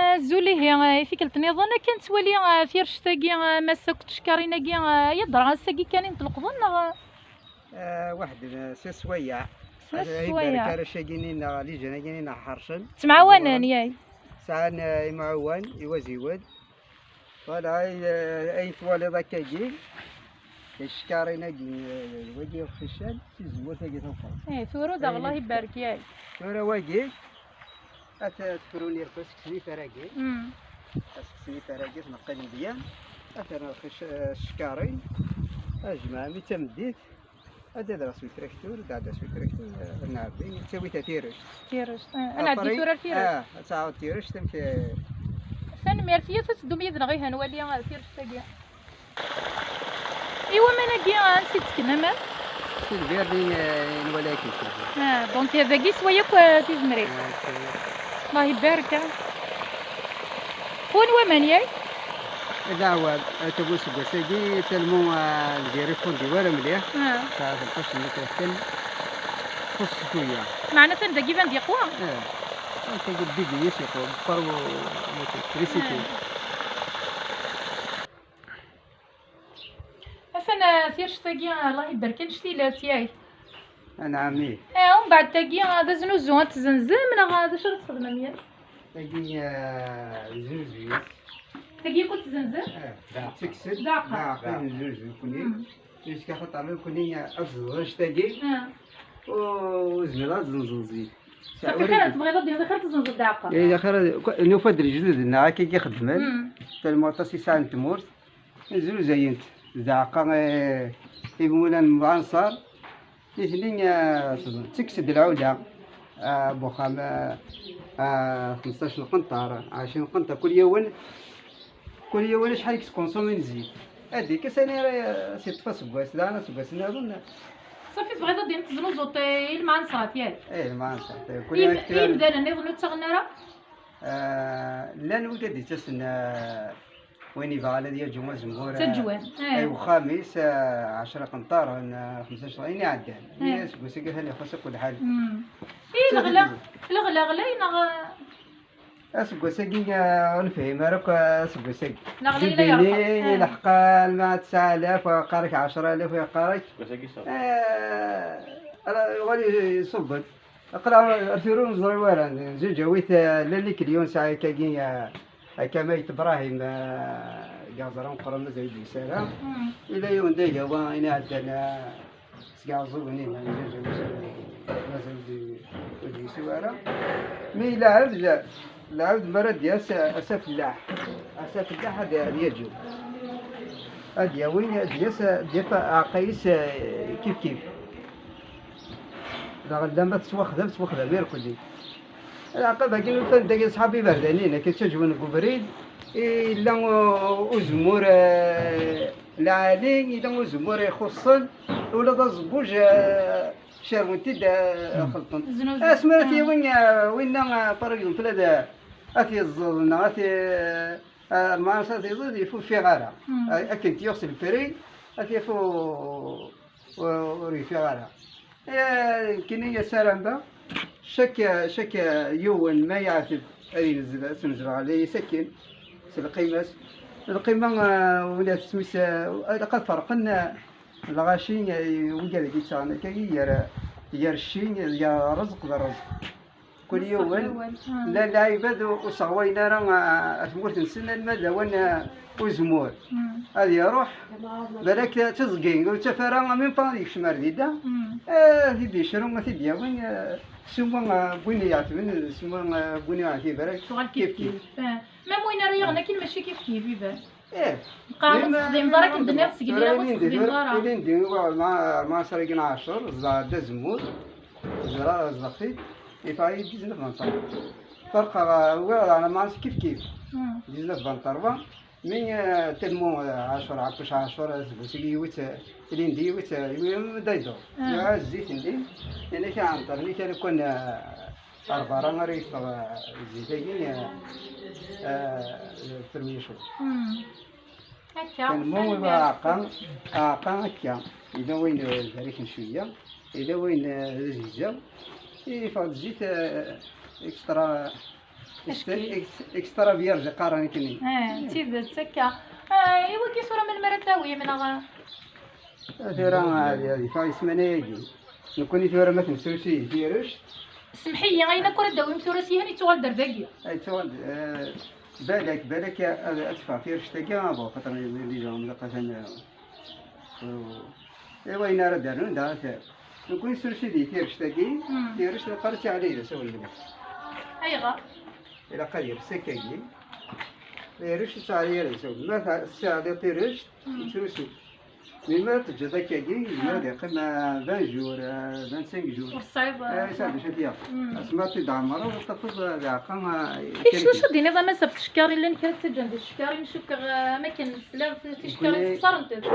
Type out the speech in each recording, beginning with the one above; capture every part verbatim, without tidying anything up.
Azul, ihi, eh, i tikkelt nniḍen, akken nettwali, eh, tirect-agi, eh, ma s-, akked tcekkarin-agi, eh, yeḍra ass-agi kan i n-tleqḍen, neɣ? Eh, waḥed, eh, s sswayeɛ. S sswayeɛ. Iberrek arrac-agi-nni neɣ lijan-agi-nni neɣ ḥercen. Ttemɛawanen, ẓuren. Yay. Sɛan, eh, imɛuwan, iwaziwen. Voilà, ay, eh, ay twaliḍ akkagi, ticekkarin-agi, eh, wagi uqcican, tizemmurt-agi tawfeḍ. Eh, tura daɣ, eh, Allah ibarek, yay. Tura wagi, Ata tefrun irko seksen-it aragi. Mm. Seksen-it aragi, tneqqi lebyan. Ata rxi c-, ckarin. Ajmaɛ mi d tameddit. Ad adreɣ s utraktur, d ɛedda s utraktur, ad nɛebbi, ttawi ta tirect. Tirect, eh, ad nɛeddi tura ar tirect. Ah, ad taɛawed tirect, amek, eh, tanemmirt, yas ad teddum yid-neɣ, ihi ad nwali, eh, tirect-agi. I waman-agi, ansi d-ttekkin aman? Si lbir-nni, eh, i nwala akken kan. Ah, donc dagi swa yakk, eh, tizemrin. Ah, swa yakk. Allah ibarek, ah. Qwan waman, yay? D aɛwam, eh, tabu seg wass-agi, talmu, ah, lbir ifun di wara mliḥ. Ah. Tesɛa telqac n lmitrat kan. Xuṣṣ cwiya. Meɛna atan dagi iban-d yeqwa? Eh. Anta deg B B S yeqwa, meqqer u-, u-, trisiti. Ah. Atan, ah, tirect-agi, Allah ibarek, annect-ilat, yay. Anɛam, ih. Eh, umbeɛd tagi, ah, d aznuzu ad tzenzem, neɣ, ah, d acu ara txedmem, yay? Tagi, ah, znuzu-is. Tagi yakk ad tzenzem? Eh, d aɛeqqa. Tekkes-d, d aɛeqqa. D aɛeqqa i neznuzu nekni. Mm. Jusqu'à xaṭer nekni, ah, ad ẓẓeɣ annect-agi. Ah. Ur zmireɣ ad zenzeɣ zik. Safi, xir, tebɣiḍ ad d-tiniḍ xir ad tzenzeḍ d aɛeqqa. Eh, xir ad, nufa-d lejdud-nneɣ akka i xeddmen. Mm. Talmu aṭas i sɛan n tmurt. Zuzayent d aɛeqqa, eh, imulan n Lɛanṣer, nitni, eh, ttekkes-d lɛula, eh, n uxxam, eh, eh, xemseṭṭac n lqenṭar, ɛecrin n lqenṭar, kul yiwen, kul yiwen acḥal i yeskunsumin zzit. Ad ikkes anira, eh, s-yeṭṭef aseggas, daɣen aseggas nniḍen. Safi, tebɣiḍ ad d-tiniḍ teznuzuḍ, eh, i Lmɛanṣert, yak? Eh, Lmɛanṣert, eh, kul i yim-, i yimdanen nniḍen ur ttaɣen ara? Eh, llan wid ad d-ittasen, eh, win yebɣan ad yaǧu azemmur, eh, ttaǧwan, eh, ay uxxam-is, eh, ɛecra qenṭaren, eh, xemsa cɛecrin, ayen iɛeddan. Eh. Aseggas-agi atan ixuṣṣ akk lḥal. Mm. I leɣla, leɣla ɣlay neɣ? Aseggas-agi, eh, ur nefhim ara akk, eh, aseggas-agi. Leɣla yella yerxes. Jibini, eh, ileḥq alma tesɛa alaf, qqar-ak ɛecra alaf, qqar-ak. Aseggas-agi ṣṣeḥ. Eh, ala, yuɣal iṣubb-d. Aql-aɣ ar tura ur neẓri wara, zuǧ awit, eh, llan ikelyun sɛa akkagi, eh, akka Mayt Brahim, eh, deg Aẓra Meqqren mazal ur d-yusi ara. Mm. Yella yiwen d agawa i iɛeddan, eh, seg Iɛeẓẓugen-in, eh, zuǧ awit, eh, mazal ur d-, ur d-yusi wara. Mi lɛebd, lɛebd mi ara d-yas, eh, asafellaḥ, asafellaḥ ad, ad yaǧu. Ad yawi, ad d-yas, ad d-yaf aɛeqqa-is, eh, kif kif. Daɣen lama tettwaxdam, tettwaxdam irkelli. Lɛaqab-agi nufan dagi ṣṣḥab iberdanin, akken ttaǧwen deg ubrid, yella u-, uzemmur, eh, lɛali, yella uzemmur ixuṣṣen, ula d aẓebbuj, eh, cerwen-t-id, eh, xelṭen. Asmi ara t-yawi, eh, winna, eh, par exemple, ad, ad t-yeẓẓeḍ, neɣ ad t-, eh, lmeɛna ad t-yeẓẓeḍ, yif ur fiɣ ara. Mm. Eh, akken t-yuɣ s lefri, ad t-yaf u-, ur, ur yeffiɣ ara. Eh, nekkini yessarem da, cak, cak yiwen ma yeɛteb ad yenzel, ad tenzel ɣer dagi sakin, s lqima-s. Lqima, eh, ula tesmis, eh, ilaq ad ferqen, eh, lɣaci, eh, wigad i yettaɣen akka, gar, gar cci, gar rrezq d rrezq. Kul yiwen, ah, llan lɛibad ur, ur seɣwayen ara, ah, ar tmurt-nsen alma d lawan, ah, uzemmur. Mm. Ad iruḥ, balak d tiẓgi, ur yettaf ara, même pas ad yekcem ar dida. Mm. Ah, ad t-id-yecru, ad t-id-yawi, ah, s umwa, ah, n win iɛetben, s umwa, ah, n win ur yeɛtib ara. Tuɣal kif kif kif. Ah. Même win ara yaɣen akken mačči kif kif, iban. Eh. Qqaren ur texdimeḍ ara akken d-tenniḍ seg lila, ur texdimeḍ ara. Ilindi, wa, ma, ma sara gin ɛecr, zda d azemmur, zra, zdaxi, yeffeɣ-iyi dix-neuf vingt ans. Ferqeɣ, eh, wa, ana ma kif kif. Hmm. Dix-neuf vingt-trois, mi, eh, telmu, eh, ɛecr, ɛecr, ɛecr, aseggas-agi yiwi-tt, eh, ilindi yiwi-tt, eh, yiwi-tt daydo. Hmm. Yiwi zzit-nni, yenna-k ɛenṭer, yenna-k lukan, eh, Ar berra ara yeffeɣ, eh, zzit-agi, eh, eh, premier choc. Hmm. Akka, kan mu tanemmirt. Aɛeqqa, aɛeqqa akka. Yella wayen, eh, berriken cwiya, yella wayen, eh, d azegzaw. Yeffeɣ-d zzit, eh, extra, Extra vierge qqaren akken. Ah, d tidet akka. Ah, i wagi tura melmi ara tawim, neɣ? Tura ad ad yeffeɣ ssmana-agi. Nekkni tura ma t-nesrusu di tirect. Semḥ-iyi, ayen akk ara d-tawim tura syihen yettuɣal-d ar dagi. Yettuɣal-d, eh, balak, balak ad, ad teffeɣ tirect-agi, ah, bon, xaṭer déjà ilaq ad, eh, eh, i wayen ara d-rnun, da, nekkni nesrusu di tirect-agi, tirect neqqar-as Tiɛli d asawal-nni. Ayɣer? Ilaq ad yers akkagi. Tirect ur tettɛali ara, ma tessiɛliḍ tirect, yettrusu. Mi ara teǧǧeḍ akkagi, yezmer ad yeqqim, ah, vingt jours, ah, vingt-cinq jours. Ur tesɛiḍ, ah, yesɛa d acu ad t-yaɣ. Asmi ara t-id-tɛemmreḍ, ad tafeḍ, ah, d aɛeqqa, ah, acu d-tiniḍ a Mass ɣef tcekkarin llan kra ttaǧǧan di tcekkarin, cukkeɣ, ah, am akken nesla tcekkarin xeṣrent-d.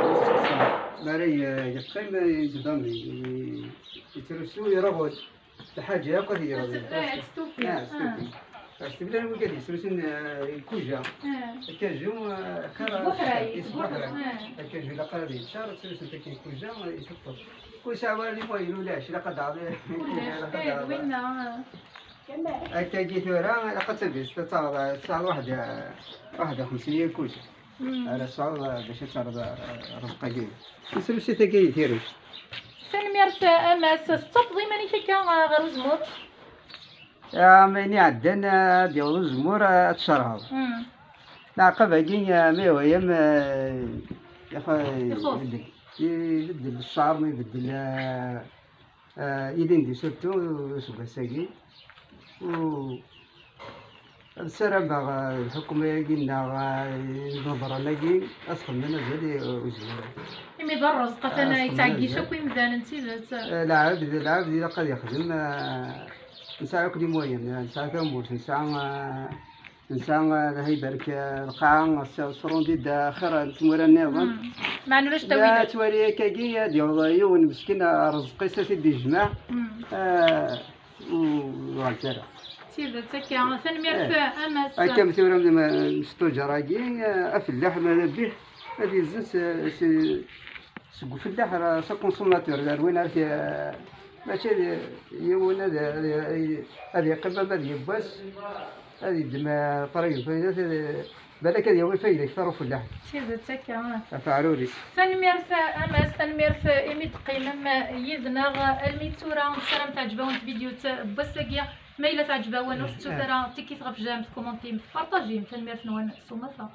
Mi ara ye-, yeqqim, ah, yettban, ye-, yettrusu, iruɣ-d. Lḥaǧa akk ad yeɣli. Ad s-, eh, ad s-tufi. Ah, ad s-tufi. Ad s-tufi. Llan wigad yesrusun, eh, ikuja. Akaju, eh, xir, yesbuḥray, yesbuḥray. Akaju ilaq ara ad yeččar, ad srusun akken ikuja, eh, iteṭṭeḍ. Kul saɛwa li moyen ulac, ilaq ad d-taɣeḍ. Ulac, eh, d winna. Akkagi tura, ilaq ad tagiz, ad taɣeḍ, ad taɣeḍ waḥed, eh, waḥed u xemsin ikuja. Ara tesɛuḍ bac ad terreḍ rrezq-agi. Isrusi tagi i tirect. Tanemmirt a Mass. Tettafeḍ iman-ik akka ɣer uzemmur? Ya, ma ayen iɛeddan, ad d-yaweḍ uzemmur, ad tcerheḍ. Leɛqab-agi, ma yehwa-yam, ixuṣ. Ibeddel, ibeddel ccer, ma ibeddel, eh, ilindi surtout useggas-agi. U ad ssarameɣ, eh, lḥukuma-agi neɣ, eh, imeḍran-agi ad xedmen azal i, eh, uzemmur. Imi d rrezq, atan yettɛeggic akk imdanen d tidet. Eh, lɛebd, lɛebd ilaq ad yexdem, eh, nesɛa akk les moyens, eh, nesɛa tamurt, nesɛa, eh, Nesɛa, eh, Allah ibarek, eh, lqaɛa, s-, srundid, eh, xir n tmura nniḍen. Meɛna ulac tawilat. Ttwali akkagi, ad yaweḍ yiwen meskin, eh, rrezq-is ad t-id-ijmeɛ. Eh, u-, ur yuɣal ara. D tidet akka. Tanemmirt a Mass. Akka am tura m-, m-, s tuǧar-agi, eh, afellaḥ ma d abih, ad yezzen s, s, seg ufellaḥ ar s consommateur, ar win ara t-, mačči d yiwen ad, ad, ad yeqqim ama d yiwwas, ad yeddem, eh, ṭrif, balak ad yawi fayda kter ufellaḥ. D tidet akka. Ɣef uɛrur-is. Tanemmirt a Mass, tanemmirt imi d-teqqimem yid-neɣ almi d tura. Nessaram teɛǧeb-awen tvidyut n wass-agi. Ma yella teɛǧeb-awen, ur tettut ara tikkit ɣef j'aime, tkumantim, tpartajim. Tanemmirt-nwen s umata.